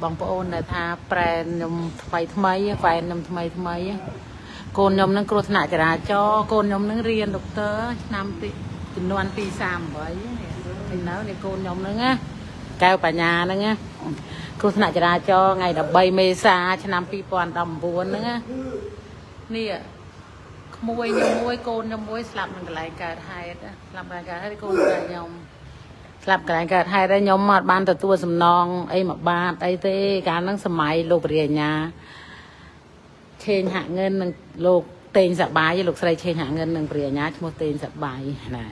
បងប្អូនដែលថាប្រែនខ្ញុំថ្មីថ្មីហ្វែនខ្ញុំថ្មីថ្មីកូនខ្ញុំនឹងគ្រោះថ្នាក់ចរាចរណ៍កូនខ្ញុំនឹងរៀនដុកទ័រឆ្នាំទីចំនួនទី38នេះឃើញនៅនេះកូនខ្ញុំនឹងណាកែវបញ្ញាហ្នឹងណាគ្រោះថ្នាក់ចរាចរណ៍ថ្ងៃ13មេសាឆ្នាំ2019ហ្នឹងណានេះក្មួយខ្ញុំមួយកូនខ្ញុំមួយស្លាប់នឹងកន្លែងកើតហេតុណាស្លាប់កន្លែងកើតហេតុកូនស្រីខ្ញុំ ស្លាប់កន្លែងកើតហេតុហើយខ្ញុំអត់បានទទួលសំណងអីមួយបាតអីទេកាលហ្នឹងសម័យលោកព្រះរាជអាជ្ញាឆេងហាក់ងិននិងលោកតេងសបាយលោកស្រីឆេងហាក់ងិននិងព្រះរាជអាជ្ញាឈ្មោះតេងសបាយណា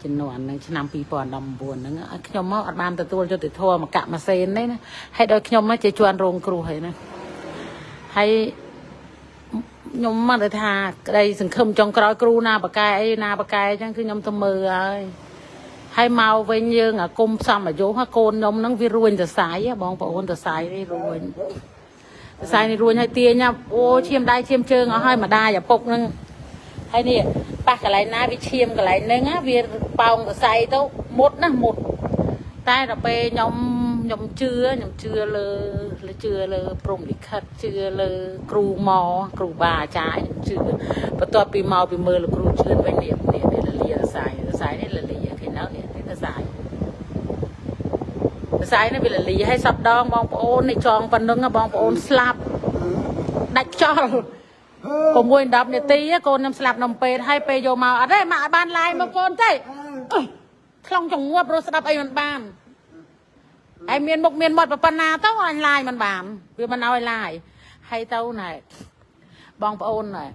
ជំនាន់ហ្នឹងឆ្នាំ2019ហ្នឹងខ្ញុំមកអត់បានទទួលយុត្តិធម៌មកកាក់ម៉ាសេនទេណាហើយដល់ខ្ញុំមកជាជន់រងគ្រោះហើយណាហើយខ្ញុំមកទៅថាក្តីសង្ឃឹមចុងក្រោយគ្រូណាបកែអីណាបកែអញ្ចឹងគឺខ្ញុំទៅមើលហើយ ហើយមកវិញយើងអាគុំផ្សំអាយុហ่ะកូនខ្ញុំហ្នឹងវារួញសរសៃហ៎បងប្អូនសរសៃនេះរួញសរសៃនេះរួញហើយទាញអូឈាមដៃឈាមជើងអស់ហើយម្ដាយឪពុកហ្នឹងហើយនេះប៉ះកន្លែងណាវាឈាមកន្លែងហ្នឹងណាវាប៉ោងសរសៃទៅមុតណាមុតតែដល់ពេលខ្ញុំខ្ញុំជឿខ្ញុំជឿលើជឿលើព្រំលិខិតជឿលើគ្រូមកគ្រូបាអាចារ្យខ្ញុំជឿបន្ទាប់ពីមកពីមើលលោកគ្រូជឿនវិញនេះនេះនេះលលាសរសៃសរសៃនេះលលាឃើញនៅនេះនេះសរសៃ សរសៃនេះវាលលាឲ្យសពដងបងប្អូននេះចងប៉ុណ្ណឹងបងប្អូនស្លាប់ដាច់ខ្យល់6 10នាទីកូនខ្ញុំស្លាប់នំពេទ្យហើយពេលយកមកអត់ទេមកអត់បានឡាយមកកូនទេអើយខ្លងចងាប់រស់ស្ដាប់អីមិនបានហើយមានមុខមានមាត់ប៉ុណ្ណាទៅអញឡាយមិនបានវាមិនឲ្យឡាយហើយទៅណែបងប្អូនណែ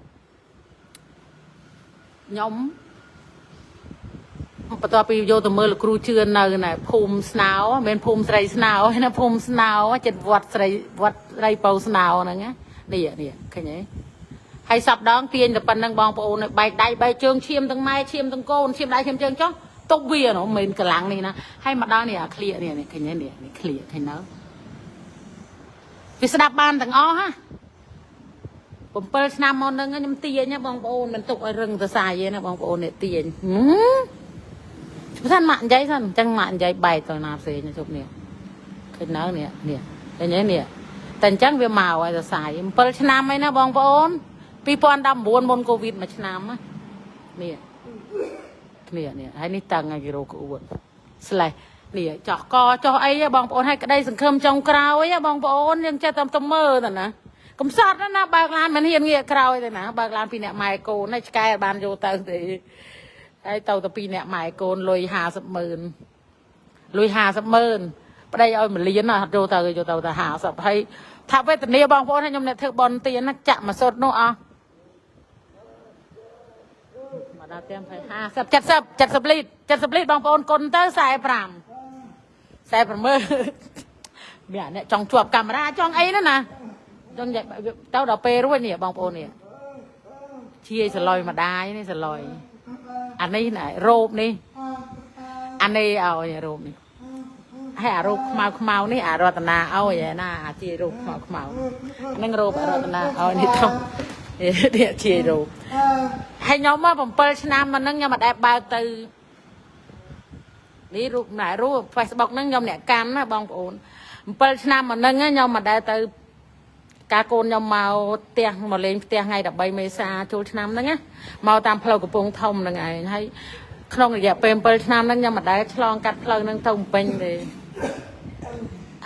ខ្ញុំ បន្ទាប់ពីយកទៅមើលលោកគ្រូជឿននៅណែភូមិស្នោមិនមែនភូមិស្រីស្នោទេណាភូមិស្នោចិត្តវត្តស្រីវត្តស្រីពៅស្នោហ្នឹងណានេះនេះឃើញទេហើយសប្ដងទាញតែប៉ុណ្្នឹងបងប្អូនបែកដៃបែកជើងឈាមទាំងម៉ែឈាមទាំងកូនឈាមដៃឈាមជើងចុះទុកវានោះមិនមែនកលាំងនេះណាហើយមកដល់នេះអាឃ្លៀកនេះនេះឃើញទេនេះនេះឃ្លៀកឃើញនៅវាស្ដាប់បានទាំងអស់ហ่ะ7ឆ្នាំមកហ្នឹងខ្ញុំទាញណាបងប្អូនមិនទុកឲ្យរឹងសរសៃទេណាបងប្អូននេះទាញហឹម សិនម៉ាក់និយាយសិនអញ្ចឹងម៉ាក់និយាយបែកទៅណាផ្សេងជប់នេះឃើញនៅនេះនេះឃើញទេនេះតែអញ្ចឹងវាមកហើយសរសៃ7ឆ្នាំហើយណាបងប្អូន2019មុនកូវីដមួយឆ្នាំណានេះនេះនេះហើយនេះតឹងហើយគេរកក្អួតស្លេះនេះចោះកចោះអីហ៎បងប្អូនឲ្យក្តីសង្ឃឹមចុងក្រោយហ៎បងប្អូនយើងចេះតែទៅមើលទៅណាកំសត់ណាស់ណាបើកឡានមិនហ៊ានងាកក្រោយទេណាបើកឡានពីអ្នកម៉ែកូនហើយឆ្កែបានយកទៅទេ ហើយទៅទៅពីអ្នកម៉ែកូនលុយ50ម៉ឺនលុយ50ម៉ឺនប្តីឲ្យ1លានណាអត់ចូលទៅចូលទៅតែ50ហើយថាវេទនាបងប្អូនឲ្យខ្ញុំអ្នកធ្វើបន់ទៀនណាចាក់មកសុទ្ធនោះអស់មកដល់ទៀន50 70 70លីត្រ70លីត្របងប្អូនគុណទៅ45 46មានអ្នកចង់ជាប់កាមេរ៉ាចង់អីណាណាចង់ទៅដល់ពេលរួចនេះបងប្អូននេះជាយសលុយម្ដាយនេះសលុយ អានេះណែរ៉ូបនេះអានេះឲ្យរ៉ូបនេះហើយអារ៉ូបខ្មៅខ្មៅនេះអារតនាឲ្យឯណាអាជារ៉ូបខ្មៅខ្មៅអានឹងរ៉ូបអារតនាឲ្យនេះធំនេះជារ៉ូបហើយខ្ញុំមក7ឆ្នាំមកហ្នឹងខ្ញុំអត់ដែលបើកទៅនេះរូបណែរូប Facebook ហ្នឹងខ្ញុំអ្នកកាន់ណាបងប្អូន7ឆ្នាំមកហ្នឹងខ្ញុំមិនដែលទៅ កាលកូនខ្ញុំមកផ្ទះមកលេងផ្ទះថ្ងៃ13មេសាចូលឆ្នាំហ្នឹងណាមកតាមផ្លូវកំពង់ធំហ្នឹងឯងហើយក្នុងរយៈពេល7ឆ្នាំហ្នឹងខ្ញុំមិនដែលឆ្លងកាត់ផ្លូវហ្នឹងទៅភ្នំពេញទេ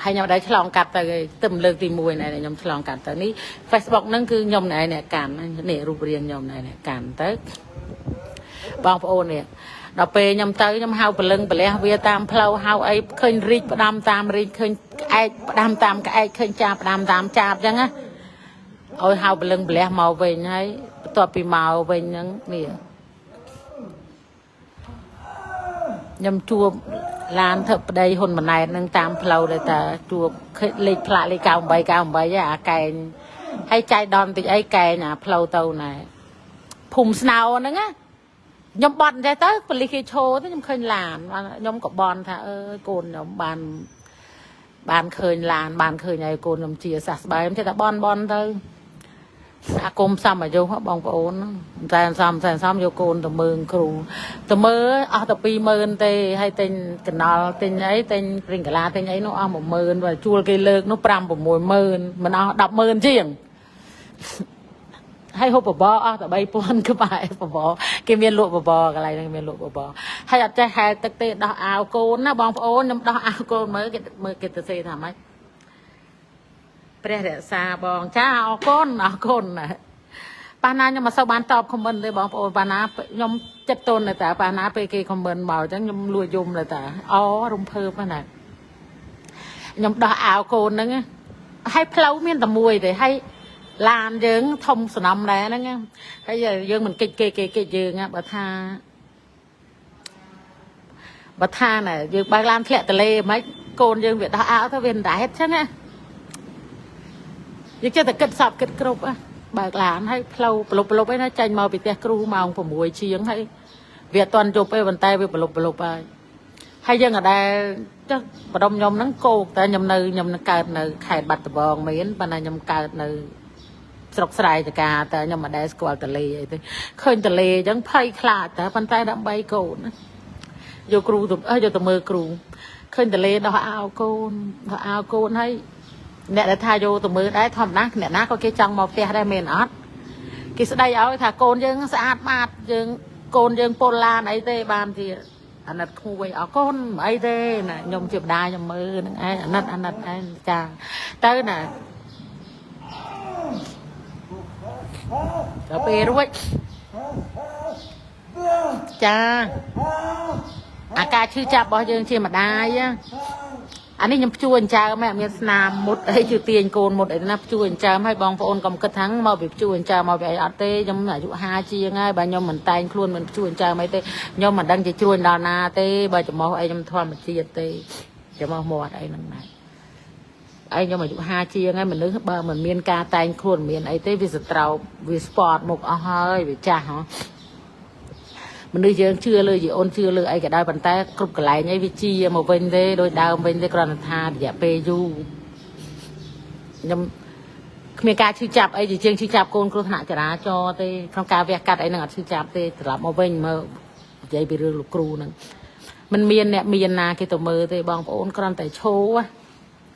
ហើយខ្ញុំមិនដែលឆ្លងកាត់ទៅទេទៅលើកទី1ណែខ្ញុំឆ្លងកាត់ទៅនេះ Facebook ហ្នឹងគឺខ្ញុំណែអ្នកកាន់នេះរូបរាងខ្ញុំណែអ្នកកាន់ទៅបងប្អូននេះដល់ពេលខ្ញុំទៅខ្ញុំហៅព្រលឹងប្រលះវាតាមផ្លូវហៅអីឃើញរីកផ្ដាំតាមរីកឃើញក្អែកផ្ដាំតាមក្អែកឃើញចាបផ្ដាំតាមចាបអញ្ចឹងណាឲ្យហៅព្រលឹងប្រលះមកវិញហើយបន្ទាប់ពីមកវិញហ្នឹងនេះខ្ញុំជួបឡានធ្វើប្តីហ៊ុនម៉ាណែតនឹងតាមផ្លូវដែរតាជួបឃើញលេខផ្លាកលេខ98 98អាកែងហើយចៃដនតិចអីកែងអាផ្លូវទៅណែភូមិស្នោហ្នឹងណាខ្ញុំបត់ចេះទៅប៉ូលីសគេឈរទៅខ្ញុំឃើញឡានខ្ញុំក៏បន់ថាអើយកូនខ្ញុំបានបានឃើញឡានបានឃើញហើយកូនខ្ញុំជាសះស្បើយខ្ញុំចេះតែបន់បន់ទៅ អាគមសំអាយុហ៎បងប្អូនសែនសំសែនសំយកកូនទៅមើងគ្រូទៅមើលអស់តែ20000ទេហើយទិញកណល់ទិញអីទិញព្រីងកាឡាទិញអីនោះអស់10000បើជួលគេលើកនោះ5 60000មិនអស់100000ជាងហើយហូបបបរអស់តែ3000ក្បែរបបរគេមានលក់បបរកន្លែងហ្នឹងមានលក់បបរហើយអត់ចេះហែលទឹកទេដោះអាវកូនណាបងប្អូនខ្ញុំដោះអាវកូនមើលគេមើលគេទៅសេថាម៉េចព្រះរក្សាបងចាអរគុណអរគុណណាប៉ាណាខ្ញុំមិនសូវបានតប comment ទេបងប្អូនប៉ាណាខ្ញុំចិត្តទន់តែប៉ាណាពេលគេ comment មកអញ្ចឹងខ្ញុំលួចយំតែអូរំភើបណាខ្ញុំដោះអាវកូនហ្នឹងហើយផ្លូវមានតែមួយទេហើយឡានយើងធំសំណំដែរហ្នឹងហើយយើងមិនកិច្ចគេគេកិច្ចយើងបើថាណែយើងបើកឡានធ្លាក់ទលេមិនកូនយើងវាដោះអាវទៅវាមិនដែរអញ្ចឹងណាយើងចេះតែគិតសពគិតគ្រប់បើកឡានហើយផ្លូវប្រលប់ប្រលប់អីណាចាញ់មកពីផ្ទះគ្រូម៉ោង6ជាងហើយវាអត់ទាន់យប់ទេប៉ុន្តែវាប្រលប់ប្រលប់ហើយហើយយើងអដែលចុះបដុំខ្ញុំហ្នឹងគោកតែខ្ញុំនៅខ្ញុំនឹងកើតនៅខេត្តបាត់ដំបងមែនប៉ុន្តែខ្ញុំកើតនៅស្រុកស្រែចកាតែខ្ញុំមិនដែលស្គាល់តលេអីទេឃើញតលេអញ្ចឹងភ័យខ្លាចតែប៉ុន្តែដើម្បីកូនណាយកគ្រូទៅយកទៅមើលគ្រូឃើញតលេដោះអាវកូនដោះអាវកូនហើយអ្នកដែលថាយកទៅមើលដែរធម្មតាអ្នកណាក៏គេចង់មកផ្ទះដែរមែនអត់គេស្ដីឲ្យថាកូនយើងស្អាតបាតយើងកូនយើងពលឡានអីទេបានជាអាណិតក្មួយអរគុណអីទេណាខ្ញុំជាម្ដាយខ្ញុំមើលនឹងឯងអាណិតអាណិតឯងចាទៅណាដល់ពេលរួចចាអាការឈឺចាប់របស់យើងជាម្ដាយអានេះខ្ញុំភ្ជួរអញ្ចើមហ្នឹងមានស្នាមមុតអីជឿទាញកូនមុតអីណាភ្ជួរអញ្ចើមឲ្យបងប្អូនកុំគិតថាមកពីភ្ជួរអញ្ចើមមកពីអីអត់ទេខ្ញុំអាយុ50ជាងហើយបើខ្ញុំមិនតែងខ្លួនមិនភ្ជួរអញ្ចើមអីទេខ្ញុំមិនដឹងជាជួញដល់ណាទេបើច្រមុះអីខ្ញុំធម្មជាតិទេច្រមុះមាត់អីហ្នឹងណាឯងខ្ញុំអាយុ50ជាងហើយមនុស្សបើមិនមានការតែងខ្លួនមានអីទេវាសត្រោបវាស្ពតមុខអស់ហើយវាចាស់ហ៎មនុស្សយើងជឿលើយីអូនជឿលើអីក៏ដោយប៉ុន្តែគ្រប់កន្លែងអីវាជាមកវិញទេដោយដើមវិញទេគ្រាន់តែថារយៈពេលយូរខ្ញុំគ្មានការឈឺចាប់អីជាជាងឈឺចាប់កូនគ្រោះថ្នាក់ចរាចរណ៍ទេក្នុងការវះកាត់អីហ្នឹងអត់ឈឺចាប់ទេត្រឡប់មកវិញមើលនិយាយពីរឿងលោកគ្រូហ្នឹងมันមានអ្នកមានណាគេទៅមើលទេបងប្អូនគ្រាន់តែឈោ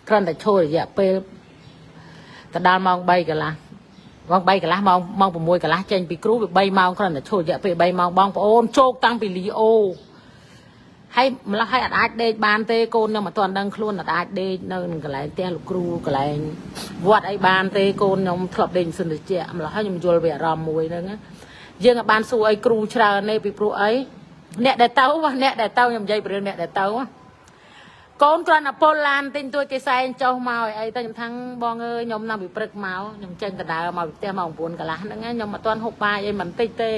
គ្រាន់តែឈោរយៈពេលទៅដល់ម៉ោង3កន្លះម៉ោង3កន្លះម៉ោងម៉ោង6កន្លះចេញពីគ្រូវា3ម៉ោងគ្រាន់តែឈោរយៈពេល3ម៉ោងបងប្អូនជោគតាំងពីលីអូហើយម្ល៉េះហើយអត់អាចដេកបានទេកូនខ្ញុំអត់ទាន់ដឹងខ្លួនអត់អាចដេកនៅនឹងកន្លែងផ្ទះលោកគ្រូកន្លែងវត្តអីបានទេកូនខ្ញុំធ្លាប់ដេកសិនតិចម្ល៉េះហើយខ្ញុំយល់វាអារម្មណ៍មួយហ្នឹងណាយើងអាចបានសួរអីគ្រូច្រើនទេពីព្រោះអីអ្នកដែលទៅអ្នកដែលទៅខ្ញុំនិយាយពីរឿងអ្នកដែលទៅកូនគ្រាន់តែពលឡានទិញទួយគេសែងចុះមកអីទៅខ្ញុំថាបងអើយខ្ញុំណាំពីព្រឹកមកខ្ញុំចេញដដើមកពីផ្ទះម៉ោង9កន្លះហ្នឹងខ្ញុំអត់ទាន់ហូបបាយអីមិនតិចទេ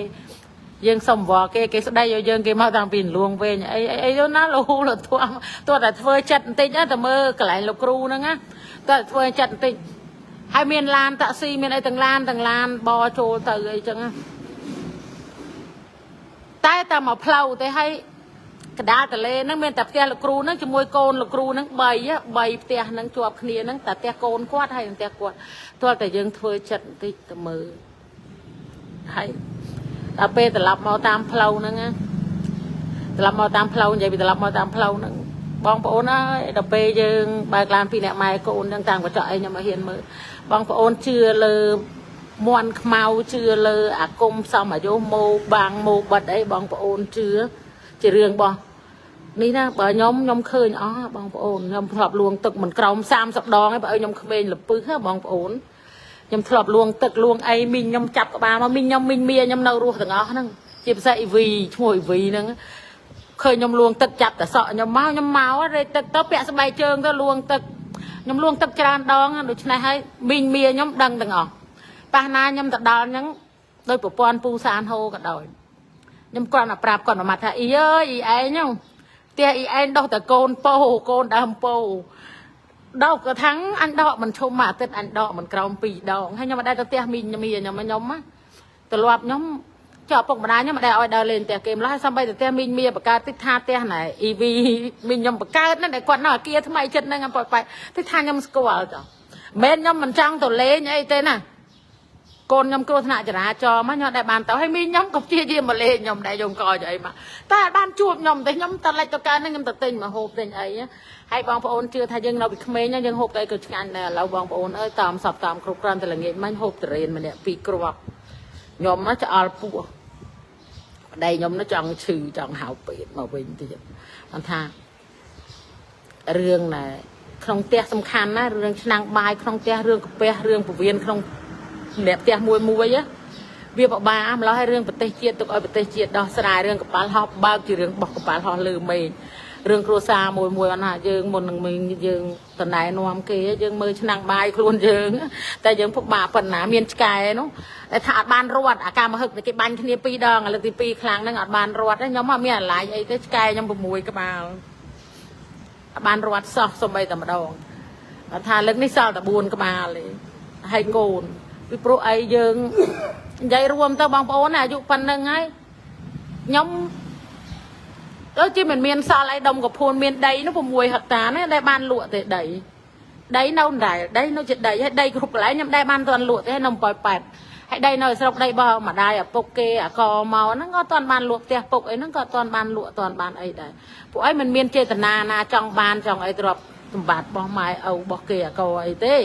យើងសុំវល់គេគេស្ដីឲ្យយើងគេមកតាំងពីលួងវិញអីអីទៅណាលហូលធំទោះតែធ្វើចិត្តបន្តិចណាតែមើលកន្លែងលោកគ្រូហ្នឹងណាតើធ្វើចិត្តបន្តិចហើយមានឡានតាក់ស៊ីមានអីទាំងឡានទាំងឡានបចូលទៅអីចឹងតែតែមកផ្លូវទេហើយកដាលតលេហ្នឹងមានតែផ្ទះលោកគ្រូហ្នឹងជាមួយកូនលោកគ្រូហ្នឹង3 3ផ្ទះហ្នឹងជាប់គ្នាហ្នឹងតែផ្ទះកូនគាត់ហើយផ្ទះគាត់ទាល់តែយើងធ្វើចិត្តបន្តិចទៅមើលហើយដល់ពេលត្រឡប់មកតាមផ្លូវហ្នឹងណាត្រឡប់មកតាមផ្លូវនិយាយពីត្រឡប់មកតាមផ្លូវហ្នឹងបងប្អូនអើយដល់ពេលយើងបើកឡានពីអ្នកម៉ែកូនហ្នឹងតាមកញ្ចក់អីខ្ញុំមកហ៊ានមើលបងប្អូនជឿលើមន់ខ្មៅជឿលើអាគមសំអាយុម៉ូបាំងម៉ូបិទអីបងប្អូនជឿជារឿងរបស់នេះណាបើខ្ញុំខ្ញុំឃើញអស់បងប្អូនខ្ញុំធ្លាប់លួងទឹកមិនក្រោម30ដងឯងបើឲ្យខ្ញុំក្មេងលពឹសបងប្អូនខ្ញុំធ្លាប់លួងទឹកលួងអីមីងខ្ញុំចាប់ក្បាលមកមីងខ្ញុំមីងមៀខ្ញុំនៅរស់ទាំងអស់ហ្នឹងជាពិសេសអ៊ីវីឈ្មោះអ៊ីវីហ្នឹងឃើញខ្ញុំលួងទឹកចាប់តែសក់ខ្ញុំមកខ្ញុំមករេទឹកទៅពាក់ស្បែកជើងទៅលួងទឹកខ្ញុំលួងទឹកច្រើនដងដូច្នេះហើយមីងមៀខ្ញុំដឹងទាំងអស់ប៉ះណាខ្ញុំទៅដល់ហ្នឹងដោយប្រព័ន្ធពូសានហូក៏ដោយខ្ញុំគ្រាន់តែប្រាប់គាត់មួយម៉ាត់ថាអ៊ីអើយអ៊ីឯងហ្នឹងផ្ទះអ៊ីឯងដោះតែកូនពោកូនដើមពោដកក៏ថាំងអញដកមិនឈុំមួយអាទិត្យអញដកមិនក្រោម2ដងហើយខ្ញុំមិនដែលទៅផ្ទះមីងមីខ្ញុំខ្ញុំណាត្រឡប់ខ្ញុំចុះឪពុកម្ដាយខ្ញុំមិនដែលឲ្យដើរលេងផ្ទះគេម្ល៉េះហើយសំបីទៅផ្ទះមីងមីបកើតតិចថាផ្ទះណែអ៊ីវីមីងខ្ញុំបកើតហ្នឹងដែលគាត់នៅអាគារថ្មីចិត្តហ្នឹងប៉ែតិចថាខ្ញុំស្គាល់ចុះមិនខ្ញុំមិនចង់ទៅលេងអីទេណា កូនខ្ញុំគ្រោះថ្នាក់ចរាចរណ៍មកខ្ញុំអត់ដែលបានទៅហើយមីខ្ញុំក៏ព្យាយាមមកលេងខ្ញុំដែរយកកអីមកតែអត់បានជួបខ្ញុំទេខ្ញុំតលិចទៅកើហ្នឹងខ្ញុំទៅទិញមកហូបទិញអីហើយបងប្អូនជឿថាយើងនៅពីក្មេងយើងហូបទៅអីក៏ឆ្ងាញ់ដែរឥឡូវបងប្អូនអើយតាមសពតាមគ្រប់គ្រាន់តែល្ងាចមិញហូបតរេនម្នាក់ពីរគ្រាប់ខ្ញុំមកឆ្អល់ពោះប្តីខ្ញុំនោះចង់ឈឺចង់ហៅពេទ្យមកវិញទៀតគាត់ថារឿងណែក្នុងផ្ទះសំខាន់ណារឿងឆ្នាំងបាយក្នុងផ្ទះរឿងកាពះរឿងពវៀនក្នុងម្នាក់ផ្ទះមួយមួយវាពិបាកម្ល៉េះហើយរឿងប្រទេសជាតិទុកឲ្យប្រទេសជាតិដោះស្រាយរឿងកប៉ាល់ហោះបើកជារឿងបោះកប៉ាល់ហោះលើមេឃរឿងគ្រួសារមួយមួយអត់ណាយើងមុននឹងមានយើងតណែនាំគេយើងមើលឆ្នាំងបាយខ្លួនយើងតែយើងពិបាកប៉ុណ្ណាមានឆ្កែនោះតែថាអត់បានរត់អាការមហឹកគេបាញ់គ្នាពីរដងឥឡូវទី2ខ្លាំងហ្នឹងអត់បានរត់ទេខ្ញុំអត់មានអាឡាយអីទេឆ្កែខ្ញុំ6ក្បាលអត់បានរត់សោះសំបីតែម្ដងគាត់ថាលើកនេះសល់តែ4ក្បាលទេហើយកូនពីព្រោះអីយើងនិយាយរួមទៅបងប្អូនអាយុប៉ុណ្្នឹងហើយខ្ញុំដូចជាមិនមានសល់អីដុំកពួនមានដីនោះ6ហិកតាណាដែលបានលក់ទេដីដីនៅដដែលដីនៅជាដីហើយដីគ្រប់កន្លែងខ្ញុំដែលបានទាន់លក់ទេនៅប៉ោយប៉ែតហើយដីនៅស្រុកដីរបស់ម្ដាយឪពុកគេអាកមកហ្នឹងក៏ទាន់បានលក់ផ្ទះពុកអីហ្នឹងក៏ទាន់បានលក់ទាន់បានអីដែរពួកអីមិនមានចេតនាណាចង់បានចង់អីទ្រព្យសម្បត្តិរបស់ម៉ែឪរបស់គេអាកអីទេ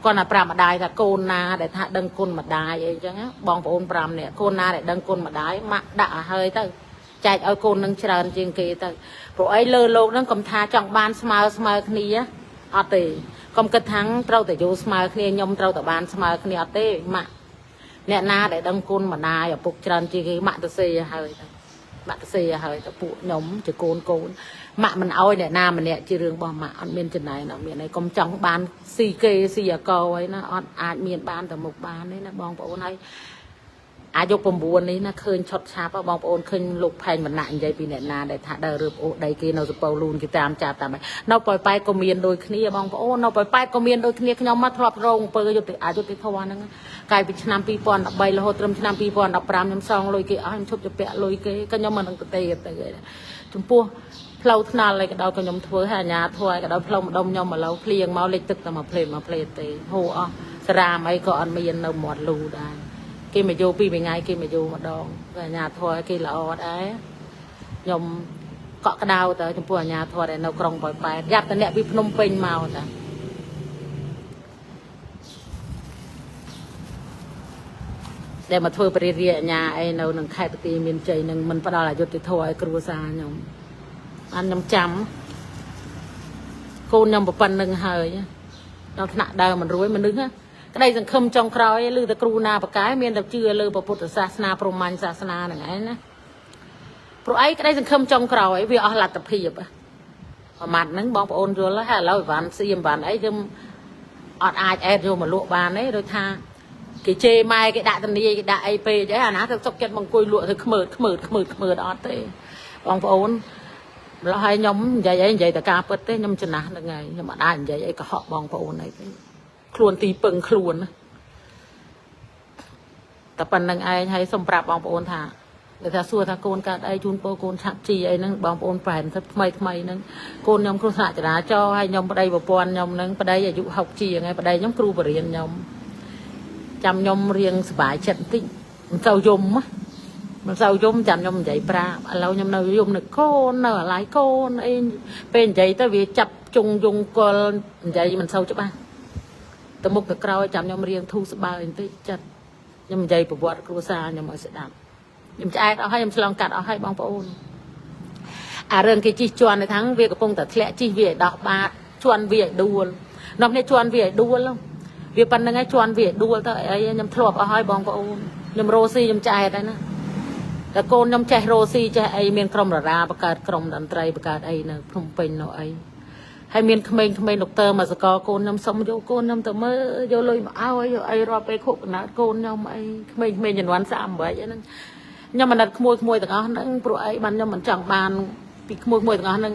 គាត់តែប្រាប់ម្ដាយថាកូនណាដែលថាដឹងគុណម្ដាយអីចឹងបងប្អូន5នាក់កូនណាដែលដឹងគុណម្ដាយម៉ាក់ដាក់ឲ្យហើយទៅចែកឲ្យកូននឹងច្រើនជាងគេទៅព្រោះអីលើលោកហ្នឹងកុំថាចង់បានស្មើស្មើគ្នាអត់ទេកុំគិតថាត្រូវតែយកស្មើគ្នាខ្ញុំត្រូវតែបានស្មើគ្នាអត់ទេម៉ាក់អ្នកណាដែលដឹងគុណម្ដាយឪពុកច្រើនជាងគេម៉ាក់ទៅសេឲ្យទៅម៉ាក់ទៅសេឲ្យទៅពួកខ្ញុំជាកូនកូនម៉ាក់មិនអោយអ្នកណាម្នាក់ជារឿងរបស់ម៉ាក់អត់មានចំណែនអត់មានអីកុំចង់បានស៊ីគេស៊ីអកអីណាអត់អាចមានបានទៅមុខបានទេណាបងប្អូនហើយ អាយុ9នេះណាឃើញឆុតឆាប់បងប្អូនឃើញលោកផែងវណ្ណៈនិយាយពីអ្នកណាដែលថាដើររើបអូសដីគេនៅសពៅលូនគេតាមចាប់តាមនៅប៉ោយប៉ែតក៏មានដូចគ្នាបងប្អូននៅប៉ោយប៉ែតក៏មានដូចគ្នាខ្ញុំមកធ្លាប់រងអំពើយុទ្ធអយុត្តិធម៌ហ្នឹងកាលពីឆ្នាំ2013រហូតត្រឹមឆ្នាំ2015ខ្ញុំសងលុយគេអស់ខ្ញុំឈប់ជពាក់លុយគេក៏ខ្ញុំមិននឹងទៅទេទៅចំពោះផ្លូវថ្នល់អីក៏ដោយក៏ខ្ញុំធ្វើឲ្យអាញាធัวអីក៏ដោយផ្លូវម្ដុំខ្ញុំឥឡូវភ្លៀងមកលិចទឹកតែមួយភ្លេតមួយភ្លេតទេហូរអស់ស្រាមអីក៏អត់មាននៅមាត់លូដែរ គេមកយកពីមួយថ្ងៃគេមកយកម្ដងគឺអាញាធរគេល្អដែរខ្ញុំកក់ក្ដៅទៅចំពោះអាញាធរដែលនៅក្រុងប៉ោយប៉ែតយ៉ាប់តអ្នកពីភ្នំពេញមកតាដែលមកធ្វើបរិយាអាញាអីនៅនឹងខេត្តបន្ទាយមានជ័យនឹងមិនផ្ដល់អយុត្តិធម៌ឲ្យគ្រួសារខ្ញុំបានខ្ញុំចាំកូនខ្ញុំប្រពន្ធនឹងហើយដល់ថ្នាក់ដើមមិនរួយមនុស្សណាក្តីសង្ឃឹមចុងក្រោយឬតែគ្រូណាបកែមានតែជឿលើពុទ្ធសាសនាព្រហ្មញ្ញសាសនាហ្នឹងឯងណាព្រោះអីក្តីសង្ឃឹមចុងក្រោយវាអស់លទ្ធភាពប្រមាត់ហ្នឹងបងប្អូនយល់ហើយឥឡូវអីវ៉ាន់សៀមអីវ៉ាន់អីយើងអត់អាចអែតយកមកលក់បានទេដូចថាគេជេរម៉ែគេដាក់តនីគេដាក់អីពេកអីអាណាទៅសុកចិត្តមកអង្គុយលក់ទៅខ្មើតខ្មើតខ្មើតខ្មើតអត់ទេបងប្អូនម្ល៉េះហើយខ្ញុំនិយាយអីនិយាយតែការពិតទេខ្ញុំចំណាស់ហ្នឹងហើយខ្ញុំអត់អាចនិយាយអីកុហកបងប្អូនអីទេខ្លួនទីពឹងខ្លួនណាតែប៉ុណ្្នឹងឯងហើយសូមប្រាប់បងប្អូនថាដែលថាសួរថាកូនកើតអីជូនពរកូនឆាប់ជីអីហ្នឹងបងប្អូនប្រែនទៅថ្មីថ្មីហ្នឹងកូនខ្ញុំគ្រោះថ្នាក់ចរាចរណ៍ហើយខ្ញុំប្តីប្រពន្ធខ្ញុំហ្នឹងប្តីអាយុ60ជាងហើយប្តីខ្ញុំគ្រូបរិញ្ញាខ្ញុំចាំខ្ញុំរៀងសប្បាយចិត្តបន្តិចមិនសូវយំណាមិនសូវយំចាំខ្ញុំនិយាយប្រាប់ឥឡូវខ្ញុំនៅយំនៅកូននៅអាឡ័យកូនអីពេលនិយាយទៅវាចាប់ជងយងកលនិយាយមិនសូវច្បាស់ទៅមុខទៅក្រោយចាំខ្ញុំរៀងធូរស្បើយបន្តិចចិត្តខ្ញុំនិយាយប្រវត្តិគ្រួសារខ្ញុំឲ្យស្ដាប់ខ្ញុំឆ្អែតអស់ហើយខ្ញុំឆ្លងកាត់អស់ហើយបងប្អូនអារឿងគេជិះជាន់នៅខាងវាកំពុងតែធ្លាក់ជិះវាឲ្យដោះបាតជន់វាឲ្យដួលនាំនេះជន់វាឲ្យដួលវាប៉ុណ្្នឹងហើយជន់វាឲ្យដួលទៅអីខ្ញុំធ្លាប់អស់ហើយបងប្អូនខ្ញុំរោស៊ីខ្ញុំឆ្អែតហើយណាតែកូនខ្ញុំចេះរោស៊ីចេះអីមានក្រុមតារាបង្កើតក្រុមតន្ត្រីបង្កើតអីនៅភ្នំពេញនៅអីហើយមានក្មេងៗដុកទ័រមកសកលកូនខ្ញុំសុំយកកូនខ្ញុំទៅមើលយកលុយមកឲ្យយកអីរាល់ពេលខុបកណើតកូនខ្ញុំអីក្មេងៗជំនាន់38ហ្នឹងខ្ញុំអាណិតក្មួយក្មួយទាំងអស់ហ្នឹងព្រោះអីបានខ្ញុំមិនចង់បានពីក្មួយក្មួយទាំងអស់ហ្នឹង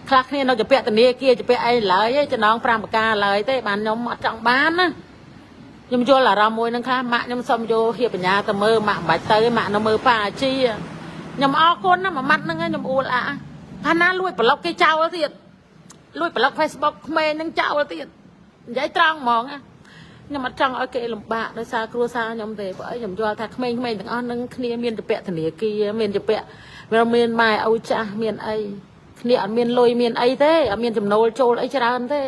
ខ្លះគ្នានៅជាពាក់ធនាគារជាពាក់អីឡើយចំណង5ប្រការឡើយទេបានខ្ញុំអត់ចង់បានណាខ្ញុំយល់អារម្មណ៍មួយហ្នឹងខ្លះម៉ាក់ខ្ញុំសុំយកហៀបបញ្ញាទៅមើលម៉ាក់មិនបាច់ទៅម៉ាក់នៅមើលប៉ាអាជីខ្ញុំអរគុណណាមួយម៉ាត់ហ្នឹងខ្ញុំអួលអាថាណាលួចប្លុកគេចោលទៀតលួចប្លុក Facebook ក្មេងហ្នឹងចោលទៀតនិយាយត្រង់ហ្មងណា ខ្ញុំអត់ចង់ឲ្យគេលំបាកដោយសារគ្រួសារខ្ញុំទេព្រោះអីខ្ញុំយល់ថាក្មេងៗទាំងអស់នឹងគ្នាមានជពាក់ធនាគារមានជពាក់មានម៉ែឪចាស់មានអីគ្នាអត់មានលុយមានអីទេអត់មានចំណូលចូលអីច្រើនទេ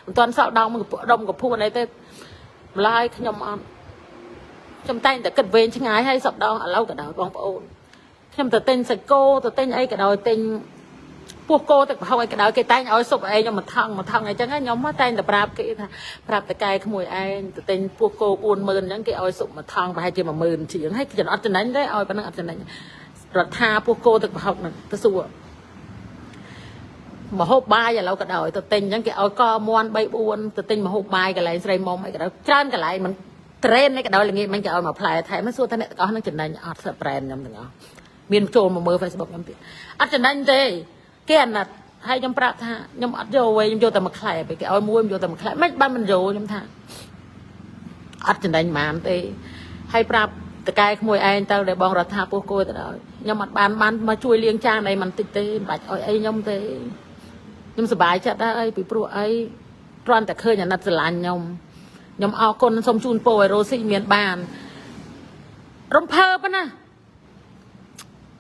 មិនទាន់សល់ដងមកដុំកពួនអីទេម្ល៉េះខ្ញុំអត់ខ្ញុំតែងតែគិតវែងឆ្ងាយហើយសពដងឥឡូវក៏ដោយបងប្អូនខ្ញុំទៅទិញសាច់គោទៅទិញអីក៏ដោយទិញ ពោះគោទឹកប្រហុកអីក៏ដោយគេតែងឲ្យសុបអីខ្ញុំមកថងមកថងអីចឹងខ្ញុំតែងតែប្រាប់គេថាប្រាប់តកែក្មួយឯងទៅទិញពោះគោ40000អញ្ចឹងគេឲ្យសុបមកថងប្រហែលជា10000ជាងហើយខ្ញុំអត់ចំណេញទេឲ្យប៉ុណ្ណឹងអត់ចំណេញរដ្ឋាពោះគោទឹកប្រហុកហ្នឹងទៅសួរមហូបបាយឥឡូវក៏ដោយទៅទិញអញ្ចឹងគេឲ្យកមន់3 4ទៅទិញមហូបបាយកន្លែងស្រីមុំអីក៏ដោយច្រើនកន្លែងមិនត្រេនអីក៏ដោយល្ងាចមិញគេឲ្យមកផ្លែថែមសួរថាអ្នកទាំងអស់ហ្នឹងចំណេញអត់សប្រែនខ្ញុំទាំងអស់មានចូលមកមើល Facebook ខ្ញុំទៀតអត់ចំណេញទេគេអាណិតហើយខ្ញុំប្រាប់ថាខ្ញុំអត់យកវិញខ្ញុំយកតែមួយខ្លែគេឲ្យមួយខ្ញុំយកតែមួយខ្លែមិនបានមិនយកខ្ញុំថាអត់ចំណេញហ្មងទេហើយប្រាប់តកែក្មួយឯងទៅដែលបងរដ្ឋាពោះគួយទៅដល់ខ្ញុំអត់បានបានមកជួយលាងចានអីមិនតិចទេមិនបាច់ឲ្យអីខ្ញុំទេខ្ញុំសប្បាយចិត្តដែរអីពីព្រោះអីគ្រាន់តែឃើញអាណិតស្រឡាញ់ខ្ញុំខ្ញុំអរគុណសូមជូនពរឲ្យរ៉ូស៊ីមានបានរំភើបណា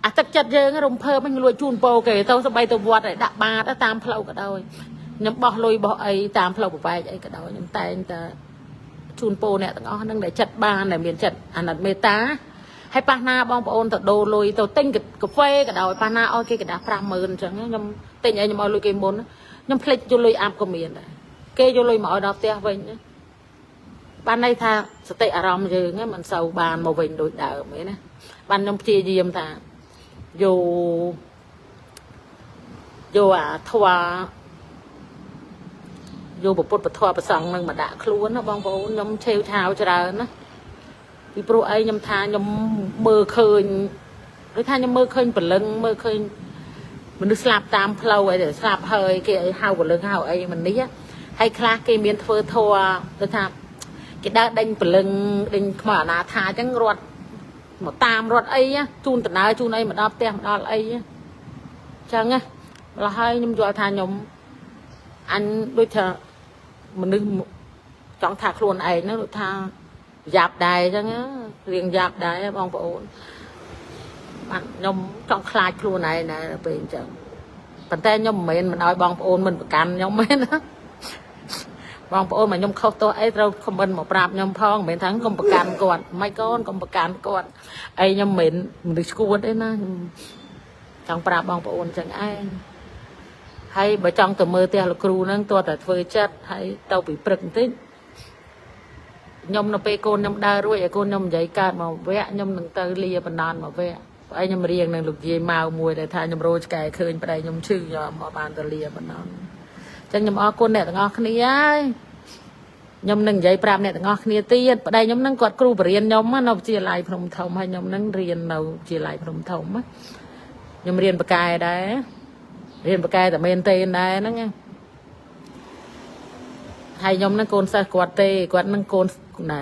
អាទឹកចិត្តយើងរំភើបមិនលួចជូនពោគេទៅសម្បីទៅវត្តឲ្យដាក់បាតតាមផ្លូវក៏ដោយខ្ញុំបោះលុយបោះអីតាមផ្លូវប្រវែកអីក៏ដោយខ្ញុំតែងតែជូនពោអ្នកទាំងអស់ហ្នឹងដែលចិត្តបានដែលមានចិត្តអាណិតមេត្តាហើយប៉ះណាបងប្អូនទៅដូរលុយទៅទិញកាហ្វេក៏ដោយប៉ះណាឲ្យគេกระดาษ50000អញ្ចឹងខ្ញុំទិញឲ្យខ្ញុំឲ្យលុយគេមុនខ្ញុំភ្លេចយកលុយអាប់ក៏មានដែរគេយកលុយមកឲ្យដល់ផ្ទះវិញបានន័យថាសតិអារម្មណ៍យើងមិនសូវបានមកវិញដូចដើមទេណាបានខ្ញុំព្យាយាមថាយកយកអាធွာយកពុទ្ធពធប្រសង់នឹងមកដាក់ខ្លួនណាបងប្អូនខ្ញុំឆេវឆាវច្រើនណាពីព្រោះអីខ្ញុំថាខ្ញុំមើលឃើញដូចថាខ្ញុំមើលឃើញព្រលឹងមើលឃើញមនុស្សស្លាប់តាមផ្លូវអីដែលស្លាប់ហើយគេអីហៅព្រលឹងហៅអីមិននេះហើយខ្លះគេមានធ្វើធัวដូចថាគេដើរដេញព្រលឹងដេញខ្មោចអនាថាអញ្ចឹងរត់មកតាមរត់អីជូនដំណើរជូនអីមកដល់ផ្ទះមកដល់អីអញ្ចឹងណាម្ល៉េះហើយខ្ញុំយល់ថាខ្ញុំអញដូចថាមនុស្សចង់ថាខ្លួនឯងហ្នឹងដូចថាយ៉ាប់ដែរអញ្ចឹងរៀងយ៉ាប់ដែរបងប្អូនបាទខ្ញុំចង់ខ្លាចខ្លួនឯងដែរពេលអញ្ចឹងប៉ុន្តែខ្ញុំមិនមែនមិនឲ្យបងប្អូនមិនប្រកាន់ខ្ញុំទេណាបងប្អូនមកខ្ញុំខុសទោសអីត្រូវខមមិនមកប្រាប់ខ្ញុំផងមិនមែនថាកុំប្រកាន់គាត់មិនកូនកុំប្រកាន់គាត់អីខ្ញុំមិនមែនមនុស្សឈួតទេណាខ្ញុំចង់ប្រាប់បងប្អូនអញ្ចឹងឯងហើយបើចង់ទៅមើលផ្ទះលោកគ្រូហ្នឹងតើតែធ្វើចិត្តហើយទៅពីព្រឹកបន្តិចខ្ញុំនៅពេលកូនខ្ញុំដើររួចឲ្យកូនខ្ញុំនិយាយកើតមកវគ្គខ្ញុំនឹងទៅលាបណ្ដានមកវគ្គព្រោះឯងខ្ញុំរៀងនឹងលោកយាយម៉ៅមួយដែលថាខ្ញុំរោឆ្កែឃើញប្តីខ្ញុំឈឺខ្ញុំមកបានទៅលាបណ្ដានអញ្ចឹងខ្ញុំអរគុណអ្នកទាំងអស់គ្នាហើយខ្ញុំនឹងនិយាយប្រាប់អ្នកទាំងអស់គ្នាទៀតប្តីខ្ញុំនឹងគាត់គ្រូបរិញ្ញាខ្ញុំនៅវិទ្យាល័យភ្នំធំហើយខ្ញុំនឹងរៀននៅវិទ្យាល័យភ្នំធំខ្ញុំរៀនបកែដែររៀនបកែតែមែនទេដែរហ្នឹងណាហើយខ្ញុំនឹងកូនសិស្សគាត់ទេគាត់នឹងកូនណែ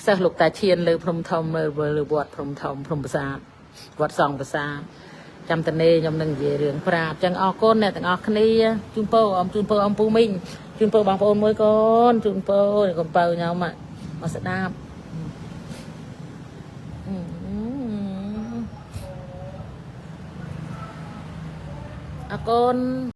សិស្សលោកតាឈៀនលើភ្នំធំលើលើវត្តភ្នំធំភ្នំប្រាសាទវត្តសង្ឃប្រាសាទចាំតនេខ្ញុំនឹងនិយាយរឿងប្រាប់ចឹងអរគុណអ្នកទាំងអស់គ្នាជូនពរអមជូនពរអំពូមីងជូនពរបងប្អូនមួយកូនជូនពរកុំបើខ្ញុំមកស្ដាប់អរគុណ។